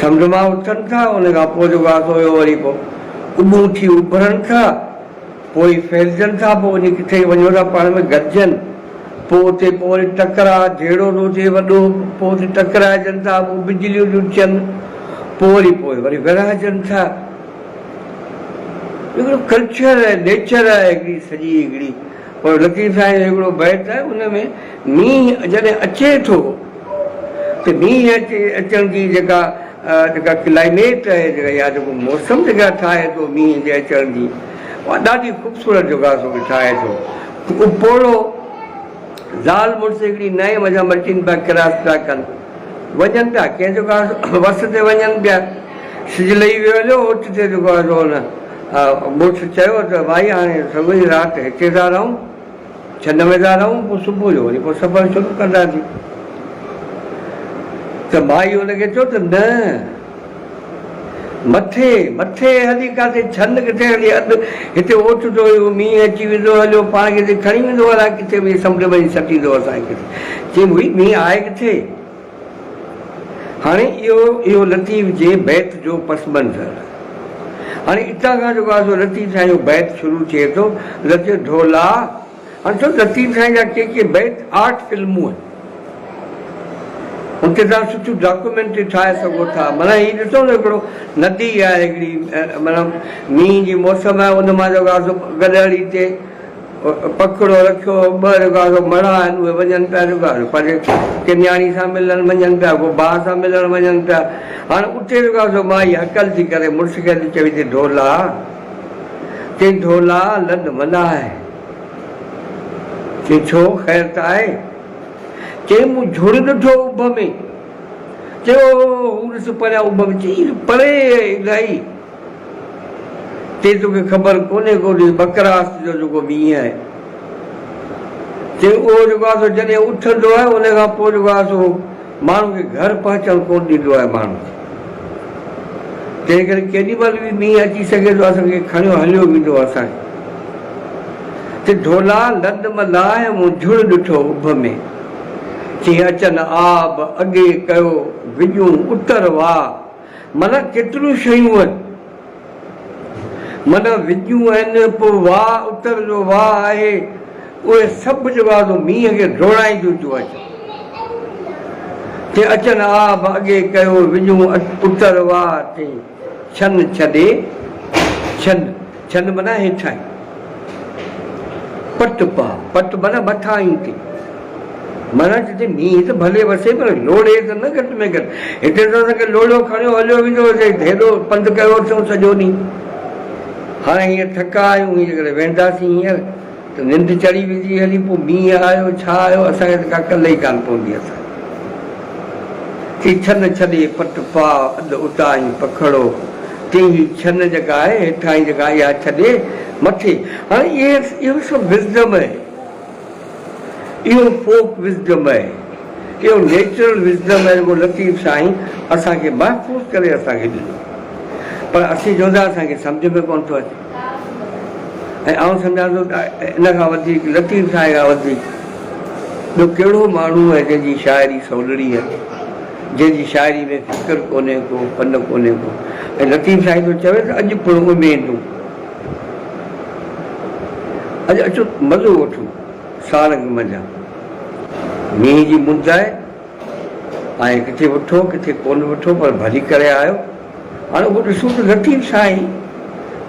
سمنڊ مان اٿن ٿا، ان کان پوء جيڪو آهي سو اهو وري پوء اٻون ٿي اڀرن ٿا، پوء ڦهلجن ٿا، پوء وڃي ڪٿي وڃو ٿا پاڻ ۾ گڏجن، پوء اتي پوء وري ٽڪراء جهيڙو ٿو ٿئي وڏو، پوء اتي ٽڪرائجن ٿا، پوء بجليون ٿيون ٿين، پوء وري پوء وري ورهائجن ٿا. هڪڙو ڪلچر آهي، نيچر آهي هڪڙي سڄي هڪڙي. پر لطيف سائين جو هڪڙو بيت آهي ان ۾ مينهن جڏهن اچي ٿو ته مينهن اچي اچڻ جي جيڪا جيڪا ڪلائميٽ آهي جيڪا يا جيڪو موسم جيڪا ٺاهي ٿو مينهن جي اچڻ جي اها ڏاڍي خوبصورت جيڪا سو ٺاهي ٿو. اهو پوڙهو زال مڙس هڪڙي نئين منجهان مٽين پيا ڪراس پيا ڪن وڃن پيا ڪنهن جيڪو آهي وس تي وڃن پيا سج لهي ويو هليو اوچتي جيڪو آهي سو هن مڙس چيو ته ڀائي هاڻي سڄي رات هتي ٿا رهون ڇن ۾ ٿا رهون پوء صبح جو وري پوء سفر شروع ڪنداسين ته مائي هن کي چيو ته نه مٿي مٿي هلي ڪاٿي ڇن ڪٿي هلي اڌ هتي اوچتو اهو مينهن اچي ويندو هليو پاڻ کي هتي کڻي ويندو الائي ڪٿي وڃي سمنڊ ۾ وڃي سٽيندو اسان کي ڪٿي چيم هئي مينهن آهي ڪٿي هاڻي اهو اهو لطيف جي بيت جو پس منظر آهي. هاڻي اتان کان جيڪو آهي سو لطيف سائين جو بيت شروع ٿئي ٿو، لطيف ڍولا، هاڻي ڇو لطيف سائين جا ڪي ڪي بيت آرٽ فلمون آهن. ان تي توهان سٺيون ڊاڪيومينٽري ٺاهي سگهو ٿا. معنيٰ هي ڏسو نه هڪڙو ندي آهي هڪڙي معنيٰ مينهن جي موسم آهي ان مان جيڪو آهي سو گڏهڙي تي پکڙو رکيو، ٻه رڳا سو مڙها آهن، اهي وڃن پيا رڳا سو پنهنجي ڪنهن نياڻي سان ملڻ وڃن پيا، ڪو ڀاء سان ملڻ وڃن پيا. هاڻ اتي رڳا سو مائي هڪل ٿي ڪري، مڙس کي ٿي چوي ٿي ڍولا، چئي ڍولا لڏ ملاح. چئي ڇو خير ته آهي؟ چئي مون جھڙ ڏٺو اڀ ۾. چئي او هو ڏس پريان اڀ ۾. چئي پري الائي. چي توکي خبر ڪونهي ڪو ڏس ٻڪراس جو جيڪو مينهن آهي چي اهو جيڪو آهي سو جڏهن اٿندو آهي ان کان پوء جيڪو آهي سو ماڻهو کي گهر پهچڻ ڪونه ڏيندو آهي ماڻهو کي تنهن ڪري ڪيڏي مهل به مينهن اچي سگهي ٿو اسان کي کڻيو هليو ويندو اسان کي چي ڍولا لڏ م لاهه مون جھڙ ڏٺو اڀ ۾ چي اچن آب اڳي ڪيو وڄون اتر واء معنيٰ ڪيتريون شيون آهن. معنيٰ وڄون آهن، پوء واء، اتر جو واء آهي، اهي سڀ جيڪو آهي سو مينهن کي ڊوڙائينديون ٿيون اچن. چي اچن آب اڳي ڪيو وڄون اتر واء چئي ڇن ڇڏي ڇن، ڇن معنيٰ هيٺاهين. پٽ پاء، پٽ معنيٰ مٿاهين تي. معنيٰ جتي مينهن ته ڀلي وسي پر لوڙهي ته نه گهٽ ۾ گهٽ. هتي ته اسان کي لوڙهيو کڻيو هليو ويندو هجي، هيڏو پنڌ ڪيو اٿئون سڄو ڏينهن. هاڻي هينئر ٿڪا آهيون، هينئر جيڪڏهن وينداسين هينئر ته ننڊ چڙهي ويندي هلي، پوء مينهن آيو ڇا آيو اسان کي ته ڪا ڪل ئي ڪانه پوندي اسان کي. چي ڇن ڇڏي پٽ پاء اڌ اتاهين پکڙو. چي هي ڇن جيڪا آهي هيٺاهين جيڪا اها ڇڏي مٿي. هاڻي اهي اهو سڀ وزڊم آهي. اهو فوڪ وزڊم آهي، اهو نيچرل وزڊم آهي جيڪو لطيف سائين اسان کي محفوظ ڪري اسان کي ڏنو پر اسين چون ٿا اسان کي سمجهه ۾ ڪونه ٿو اچي ۽ آئون سمجهان ٿو ته ان کان وڌيڪ لطيف سائين کان وڌيڪ ٻيو ڪهڙو ماڻهو آهي جنهن جي شاعري سولڙي آهي جنهن جي شاعري ۾ فڪر ڪونهي ڪو فن ڪونهي ڪو ۽ لطيف سائين ٿو چوي ته اڄ پڻ اميدون اڄ اچو مزو وٺون سارنگ منجهان. مينهن جي مند آهي ۽ ڪٿي وٺو ڪٿي ڪونه وٺو پر ڀلي ڪري آيو. هاڻي اهو ڏسون ته لطيف سائين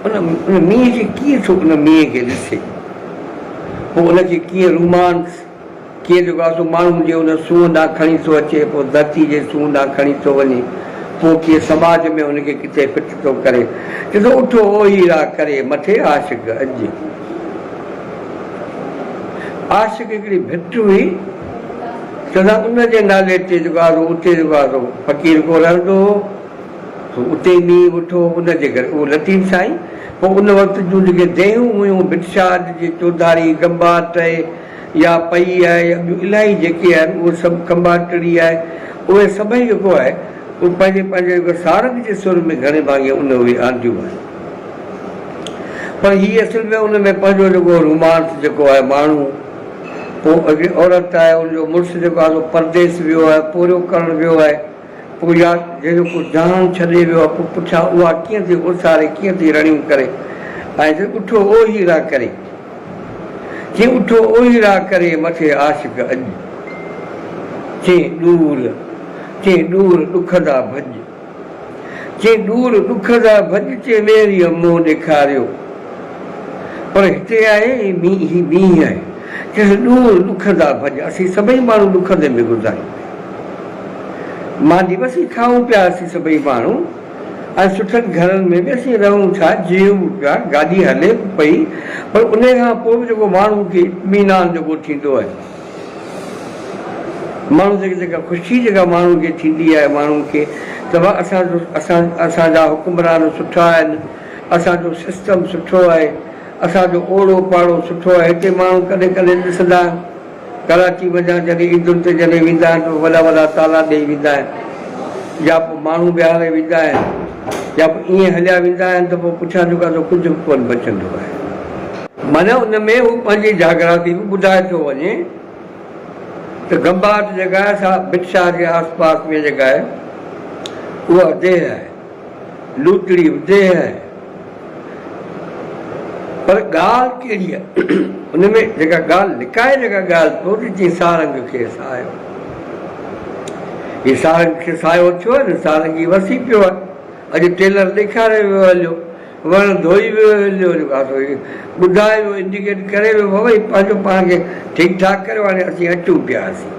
ان ان مينهن کي ڪيئن ٿو ان مينهن کي ڏسي پوء ان کي ڪيئن رومانس ڪيئن جيڪو آهي سو ماڻهن جي ان سونهن ڏانهن کڻي ٿو اچي، پوء ڌرتي جي سونهن ڏانهن کڻي ٿو وڃي، پوء ڪيئن سماج ۾ ان کي ڪٿي فٽ ٿو ڪري. چئي ٿو اٺو او هيرا ڪري مٿي عاشق اڄ. عاشق هڪڙي ڀٽ هئي، چوندا ان جي نالي تي جيڪو آهي سو اتي جيڪو آهي سو فقير ڪو رهندو هو. سو اتي مينهن وٺو ان جي گهر اهو لطيف سائين پوء ان وقت جون جيڪي ديهون هيون ڀٽ شاهه جي چوڌاري گنباٽ ۽ يا پئي آهي يا ٻيون الاهي جيڪي آهن اهي سڀ کنڀاٽڙي آهي اهي سڀئي جيڪو آهي اهو پنهنجي پنهنجي جيڪو سارنگ جي سر ۾ گهڻي ڀاڱي ان اهي آنديون آهن پر هي اصل ۾ ان ۾ پنهنجو جيڪو رومانس جيڪو آهي ماڻهو پوء هڪڙي عورت آهي ان جو مڙس جيڪو آهي سو پرديس ويو آهي پورهيو ڪرڻ ويو آهي. پوء يار جنهن جو ڪو جان ڇڏي ويو آهي، پوء پڇان اها ڪيئن ٿي اوساري، ڪيئن ٿي رڙيون ڪري ۽ چي اٺو اوهيرا ڪري. چي اٺو اوهيرا ڪري مٿي عاشق اڄ. چي ڏور، چي ڏور ڏک دا ڀڄ. چي ڏور ڏک دا ڀڄ، چي ميريء منهن ڏيکاريو. پر هتي آهي هي مينهن، هي مينهن آهي. چيس ڏور ڏک دا ڀڄ، اسين سڀئي ماڻهو ڏکندي ۾ گذاريون پيا. ماني به اسين کائون پيا اسين سڀئي ماڻهو ۽ سٺن گهرن ۾ به اسين رهون ٿا، جيئون به پيا، گاڏي هلي به پئي، پر انهيء کان پوء به جيڪو ماڻهو کي اطمينان جيڪو ٿيندو آهي. ماڻهو جيڪي جيڪا خوشي جيڪا ماڻهو کي ٿيندي آهي ماڻهو کي ته وا اسان جو اسان اسان جا حڪمران سٺا آهن اسان جو سسٽم سٺو آهي اسان جو اوڙو پاڙو سٺو آهي هتي ماڻهو ڪڏهن ڪڏهن ڏسندا آهن ڪراچي منجهان جڏهن عيدن تي جڏهن ويندا آهن ته وڏا وڏا تالا ڏئي ويندا آهن يا پوء ماڻهو ويهاري ويندا آهن يا پوء ائين هليا ويندا آهن ته پوء پڇان جيڪو آهي سو ڪجهه به ڪونه بچندو آهي. معنيٰ ان ۾ هو پنهنجي جاگرافي به ٻڌائي ٿو وڃي ته گنباٽ جيڪا آهي سا ڀٽ شاهه جي آس پاس ۾ جيڪا آهي اها ديهه آهي، لوٽڙي به ديهه آهي پر ڳالهه ڪهڙي آهي ان ۾ جيڪا ڳالهه لڪائي جيڪا ڳالهه پيو ته جيئن سارنگ کي سايو هي سارنگ کي سايو ٿيو آهي نه سارنگ هي وسي پيو آهي اڄ ٽيلر ڏيکاري ويو هليو وڻ ڌوئي ويو هليو جيڪو آهي سو هي ٻڌائي ويو انڊيڪيٽ ڪري ويو بابا هي پنهنجو پاڻ کي ٺيڪ ٺاڪ ڪريو هاڻي اسين اچون پيا اسين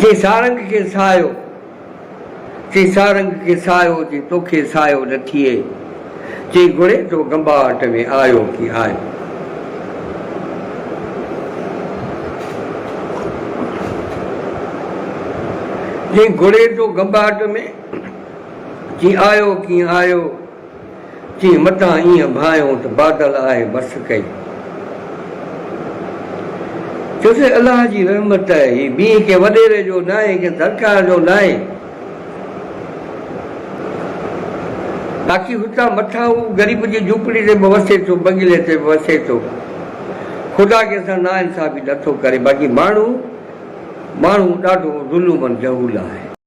چي سارنگ کي سايو چي سارنگ کي سايو چي توکي سايو نه ٿئي چي گهڙي ٿو گنباهٽ ۾ آيو ڪي آيو. چي گهڙي ٿو گنباهٽ ۾. چي آيو ڪيئن آيو، چي متان ائين ڀانئيو ته بادل آهي بس ڪئي. چيوسين الله جي رحمت آهي، هي مينهن ڪنهن وڏيري جو ناهي، ڪنهن سرڪار جو ناهي. باقي هتان مٿان هو غريب جي جهوپڙي تي به وسي ٿو، بنگلي تي به وسي ٿو. خدا ڪنهن سان ناانصافي نٿو ڪري، باقي ماڻهو، ماڻهو ڏاڍو ظلومن جهول آهي.